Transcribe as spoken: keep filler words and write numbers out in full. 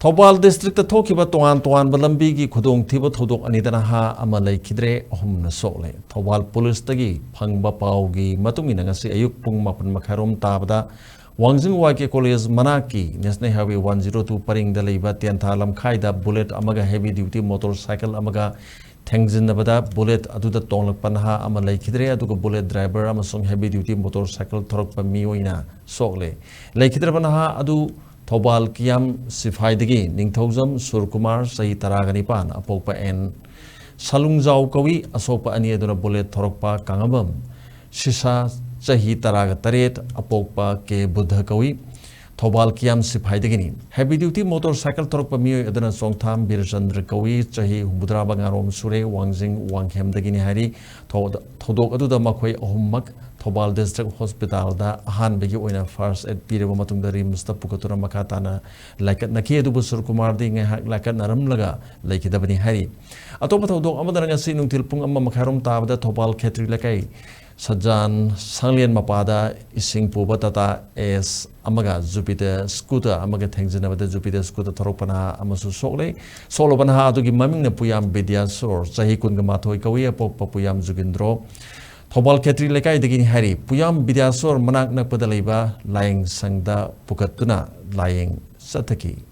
Thoubal district ꯊꯣꯛꯈꯤꯕ ꯇꯣꯉꯥꯟ ꯇꯣꯉꯥꯟꯕ ꯂꯝꯕꯤꯒꯤ ꯈꯨꯗꯣꯡꯊꯤꯕ ꯊꯧꯗꯣꯛ ꯑꯅꯤꯗ ꯅꯍꯥ ꯑꯃ ꯂꯩꯈꯤꯗ꯭ꯔꯦ, ꯑꯍꯨꯝꯅ ꯁꯣꯛꯂꯦ꯫ ꯊꯧꯕꯥꯜ ꯄꯨꯂꯤꯁꯇꯒꯤ ꯐꯪꯕ ꯄꯥꯎꯒꯤ ꯃꯇꯨꯡ ꯏꯟꯅ, ꯉꯁꯤ ꯑꯌꯨꯛ ꯄꯨꯡ ꯃꯥꯄꯟ ꯃꯈꯥꯏꯔꯣꯝ ꯇꯥꯕꯗ ꯋꯥꯡꯖꯤꯡ ꯋꯥꯏ ꯀꯦ ꯀꯣꯂꯦꯖ ꯃꯅꯥꯛꯀꯤ national highway one zero two ꯄꯔꯤꯡꯗ ꯂꯩꯕ ꯇꯦꯟꯊꯥ ꯂꯝꯈꯥꯏꯗ ꯕꯨꯂꯦꯠ ꯑꯃꯒ ꯍꯦꯚꯤ ꯗ꯭ꯌꯨꯇꯤ ꯃꯣꯇꯣꯔ ꯁꯥꯏꯀꯜ ꯑꯃꯒ ꯊꯦꯡꯖꯤꯟꯅꯕꯗ ꯕꯨꯂꯦꯠ ꯑꯗꯨꯗ ꯇꯣꯡꯂꯛꯄ ꯅꯍꯥ ꯑꯃ ꯂꯩꯈꯤꯗ꯭ꯔꯦ, ꯑꯗꯨꯒ ꯕꯨꯂꯦꯠ ꯗ꯭ꯔꯥꯏꯚꯔ ꯑꯃꯁꯨꯡ ꯍꯦꯚꯤ ꯗ꯭ꯌꯨꯇꯤ ꯃꯣꯇꯣꯔ ꯁꯥꯏꯀꯜ ꯊꯧꯔꯛꯄ ꯃꯤꯑꯣꯏꯅ ꯁꯣꯛꯂꯦ꯫ ꯂꯩꯈꯤꯗ꯭ꯔꯕ ꯅꯍꯥ ꯑꯗꯨ ꯊꯧꯕꯥꯜ ꯀꯤꯌꯥꯝ ꯁꯤꯐꯥꯏꯗꯒꯤ ꯅꯤꯡꯊꯧꯖꯝ ꯁꯨꯔꯀꯨꯃꯥꯔ, ꯆꯍꯤ ꯇꯔꯥꯒ ꯅꯤꯄꯥꯟ, ꯑꯄꯣꯛꯄ ꯑꯦꯟ ꯁꯂꯨꯡꯖꯥꯎ ꯀꯧꯏ꯫ ꯑꯁꯣꯛꯄ ꯑꯅꯤ ꯑꯗꯨꯅ ꯕꯨꯂꯦꯠ ꯊꯧꯔꯛꯄ ꯀꯥꯉꯝꯕꯝ ꯁꯤꯁꯥ, ꯆꯍꯤ ꯇꯔꯥꯒ ꯇꯔꯦꯠ, ꯑꯄꯣꯛꯄ ꯀꯦ ꯕꯨꯙ ꯀꯧꯏ꯫ ꯊꯧꯕꯥꯜ ꯀꯤꯌꯥꯝ ꯁꯤꯐꯥꯏꯗꯒꯤꯅꯤ꯫ ꯍꯦꯚꯤ ꯗ꯭ꯌꯨꯇꯤ ꯃꯣꯇꯣꯔ ꯁꯥꯏꯀꯜ ꯊꯧꯔꯛꯄ ꯃꯤꯑꯣꯏ ꯑꯗꯨꯅ ꯆꯣꯡꯊꯥꯝ ꯕꯤꯔꯆꯟꯗ꯭ꯔ ꯀꯧꯏ, ꯆꯍꯤ ꯍꯨꯝꯐꯨꯇꯔꯥ ꯃꯉꯥꯔꯣꯝ ꯁꯨꯔꯦ, ꯋꯥꯡꯖꯤꯡ ꯋꯥꯡꯈꯦꯝꯗꯒꯤꯅꯤ ꯍꯥꯏꯔꯤ꯫ ꯊꯧ-, ꯊꯧꯗꯣꯛ ꯑꯗꯨꯗ ꯃꯈꯣꯏ ꯑꯍꯨꯝꯃꯛ ꯊꯧꯕꯥꯜ ꯗꯤꯁꯇ꯭ꯔꯤꯛ ꯍꯣꯁꯄꯤꯇꯥꯜꯗ ꯑꯍꯥꯟꯕꯒꯤ ꯑꯣꯏꯅ ꯐꯥꯔꯁ ꯑꯦꯗ ꯄꯤꯔꯕ ꯃꯇꯨꯡꯗ ꯔꯤꯝꯁꯇ ꯄꯨꯈꯠꯇꯨꯅ ꯃꯈꯥ ꯇꯥꯅ ꯂꯥꯏꯀꯠꯅꯈꯤ꯫ ꯑꯗꯨꯕꯨ ꯁꯨꯔꯀꯨꯃꯥꯔꯗꯤ ꯉꯥꯏꯍꯥꯛ ꯂꯥꯏꯀꯠꯅꯔꯝꯂꯒ ꯂꯩꯈꯤꯗꯕꯅꯤ ꯍꯥꯏꯔꯤ꯫ ꯑꯇꯣꯞꯄ ꯊꯧꯗꯣꯛ ꯑꯃꯗꯅ ꯉꯁꯤ ꯅꯨꯡꯊꯤꯜ ꯄꯨꯡ ꯑꯃ ꯃꯈꯥꯏꯔꯣꯝ ꯇꯥꯕꯗ ꯊꯧꯕꯥꯜ ꯈꯦꯇ꯭ꯔꯤ ꯂꯩꯀꯥꯏ ꯁꯖꯥꯟ ꯁꯪꯂꯦꯟ ꯃꯄꯥꯗ ꯏꯁꯤꯡ ꯄꯨꯕ ꯇꯥꯇꯥ ꯑꯦꯁ ꯑꯃꯒ ꯖꯨꯄꯤꯇꯔ ꯁ꯭ꯀꯨꯇꯔ ꯑꯃꯒ ꯊꯦꯡꯖꯤꯟꯅꯕꯗ ꯖꯨꯄꯤꯇꯔ ꯁ꯭ꯀꯨꯇꯔ ꯊꯧꯔꯛꯄ ꯅꯍꯥ ꯑꯃꯁꯨ ꯁꯣꯛꯂꯦ꯫ ꯁꯣꯛꯂꯕ ꯅꯍꯥ ꯑꯗꯨꯒꯤ ꯃꯃꯤꯡꯅ ꯄꯨꯌꯥꯝ ꯕꯤꯗ꯭ꯌꯥꯁꯣꯔ, ꯆꯍꯤ ꯀꯨꯟꯒ ꯃꯥꯊꯣꯏ ꯀꯧꯏ, ꯑꯄꯣꯛꯄ ꯄꯨꯌꯥꯝ ꯖꯨꯒꯤꯟꯗ꯭ꯔꯣ, ꯊꯧꯕꯥꯜ ꯈꯦꯇ꯭ꯔꯤ ꯂꯩꯀꯥꯏꯗꯒꯤꯅꯤ ꯍꯥꯏꯔꯤ꯫ ꯄꯨꯌꯥꯝ ꯕꯤꯗ꯭ꯌꯥꯁꯣꯔ ꯃꯅꯥꯛ ꯅꯛꯄꯗ ꯂꯩꯕ ꯂꯥꯏꯌꯦꯡ ꯁꯪꯗ ꯄꯨꯈꯠꯇꯨꯅ ꯂꯥꯏꯌꯦꯡ ꯆꯠꯊꯈꯤ꯫